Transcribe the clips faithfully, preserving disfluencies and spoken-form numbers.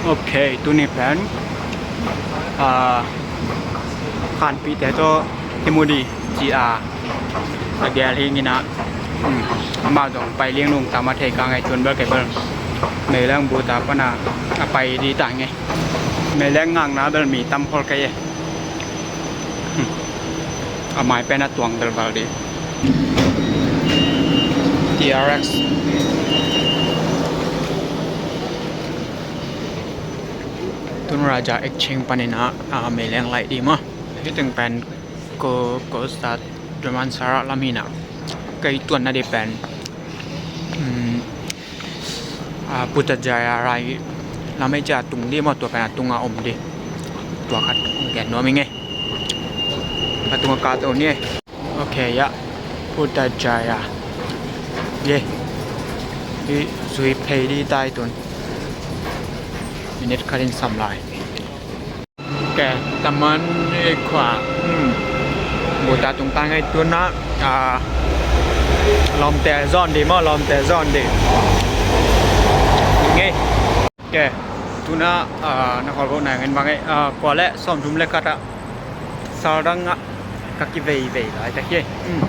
Ok, tuni pen, ah, khanpite tawh kimu ding ci a, a gel hi ngin ah, um, amah zong pai liang lungtam a thei ka ngai, tun bel kei bel Meileng buta pana a pai ding ta ngai. Meileng ngakna bel mi tam khol kei e. A mai pen a tuang belbal ding. T R X. Tun Raja Exchange panin ah, ah, Meileng laih ding maw. Hih teng pen ko, ko sa Damansara lam hi na. Kei tuanna ding pen, um, ah, Putrajaya rai lam ei cia tung ding maw, tua pen a tunga om ding. Tua khat gen nuam ing e. A tunga ka to ni e. Ok, ya. Putrajaya. Ye. Hih zui phei ding ta hi tun. Minute khatin sam lai. Ok, Taman i khua. Hmm. Buta tung ta ngai tun ah, ah, lawmte zawn ding maw, lawmte zawn ding. Ngai. Ok, tun ah, ah, na khawl bawh nai ngen bang ei, ah, kua le sawmthum le khat ah Saldang ah ka kiveivei laitak hi. Hmm.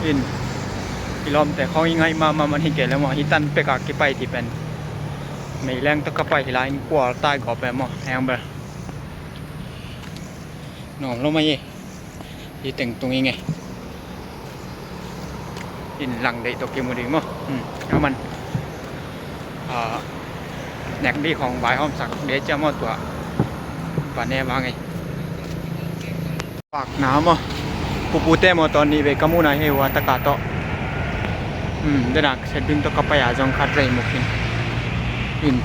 In, i lawmte khawng i ngaih mahmah man hi kei le maw, hih tan pek a kipai ding pen Meileng tawh ka pai hi lai, in kual tai gawp e maw, heng bel. Nuam lo mai e. Hih teng tung ing e. In lang deih tawh kimu ding maw. Hmm, a man. Ah, nek ding khawng vaihawmsak ding cia maw tua. Van e vang e. Pakna maw. Pupute maw tawh nih vei ka muhna hei hua taka tawh. Hmm, dena set ding tawh ka pai a zong khat rei mu khin. In.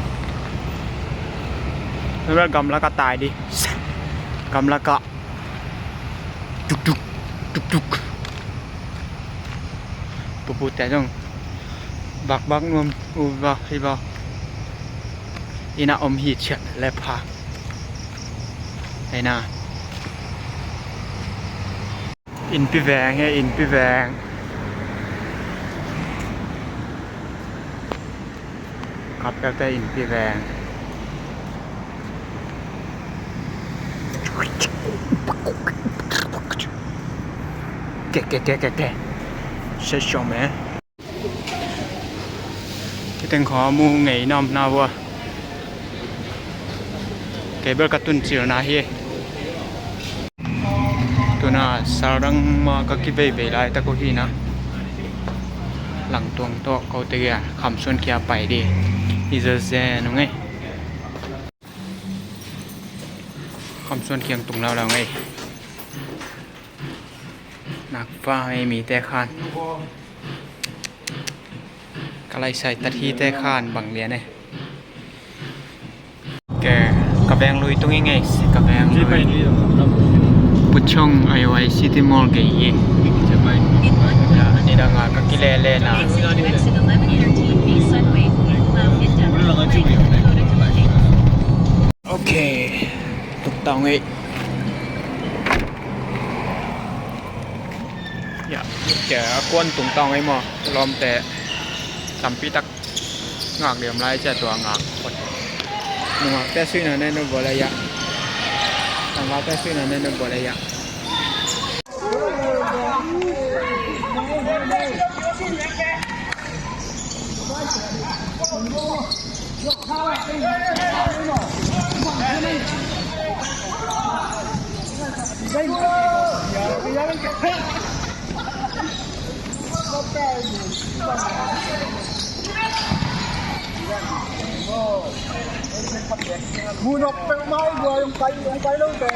Gamlak a tai ding. Gamlak a. Tuk tuk, tuk tuk. Pupute zong vakvak nuam uh va hi va. Inn ah om hi ciat le pha. Hei na. Innpi veng he, innpi veng. Kapelte innpi veng. Ke, ke, ke, ke, ke. Se siom e. Kiteng khaw mu ngei na om na vua. Kei bel ka tun cil na hi. Tuna Saldang mah ka kiveivei laitak uh hi na. Langtuang tawh kote gei a Khamsuan khia pai ding hi zazen uh ngei. Khamsuan khiang tung laulau ngei. Nakpa ei mite khan. Ka laisai tat hite khan bang lian e. Ke, ka veng lui tung i ngei si, ka veng lui. Puchong ai wai City Mall gei i. Ni dang a ka kilele na. Ok. Tuk tau ngei. Ya, ke a kuan tung tau ngei maw. Lawmte tampi tak ngak deuh lai cia tua ngak. Nungak te suina ne nu bole ya. Tangval te suina ne nu bole ya. Munok peuhmah i buai hong kai, hong kai lo te.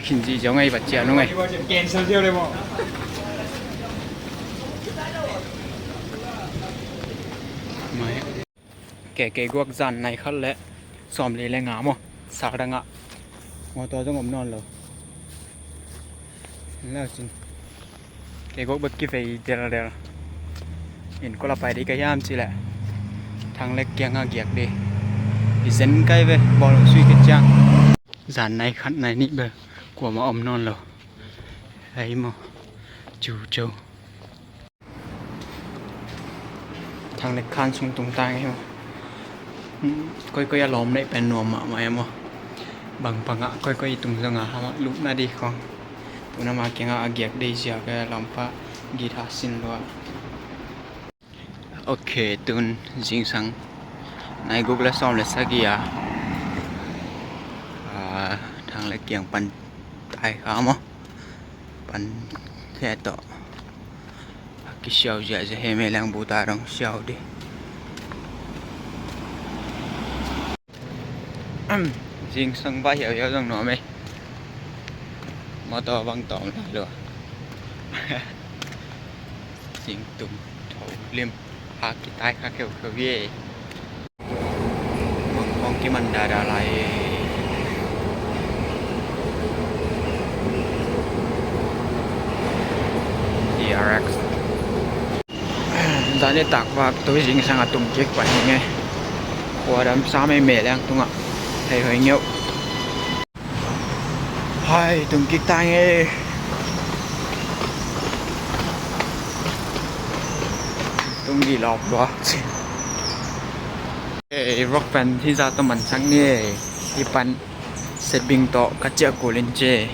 Khin zi zong ai bat cia nung ai. Cancel zel le mo. Mai. Ke, ke guak zan nai khat le sawm li le nga maw, sal dang ah mawtaw zong om nawn lo. Lau cin ke guak bek kivei deldel. In kua la pai di ka hiam ci leh Thang Lek kiang a giak di. I zen kai ve, bawl sui ke ciang. Zan nai khat nai nih bel kuamah om nawn lo. Ai maw, cu cu. Thang Lek khan sung tung ta ngei maw. Koikoi a lawm neih pen nuam mahmah e maw. Bang bangah koikoi i tung zongah hamah lupna di khong. Tuna ma kiangah a giak dei zia ka lawmpa guitar sin lua. Ok, tun zingsang nai guk le sawm le sagih a, ah, Thang Lek kiang pan tai kha maw. Pan khe tawh a kisiau ziahziah he me leng bu ta dong siau di. Zingsang bah hiauhiau zong nuam ei. Mawtaw bang tawm lai lua. Zingtum tho lim. Hak kitai kha kheukheu hi ei. Mangkawng kiman dada lai ei. T R X. Zani takvak tu zingsang a tum kik pan hi nge. Khuadam sa mei meh leng tungah hei hoi ngeuh. Hai, tung kik ta nge. Tung di lawp lua. Ei, vlog pen hi za tawh man sak ni ei. Hi pan setbing tawh ka ciah kulin ce.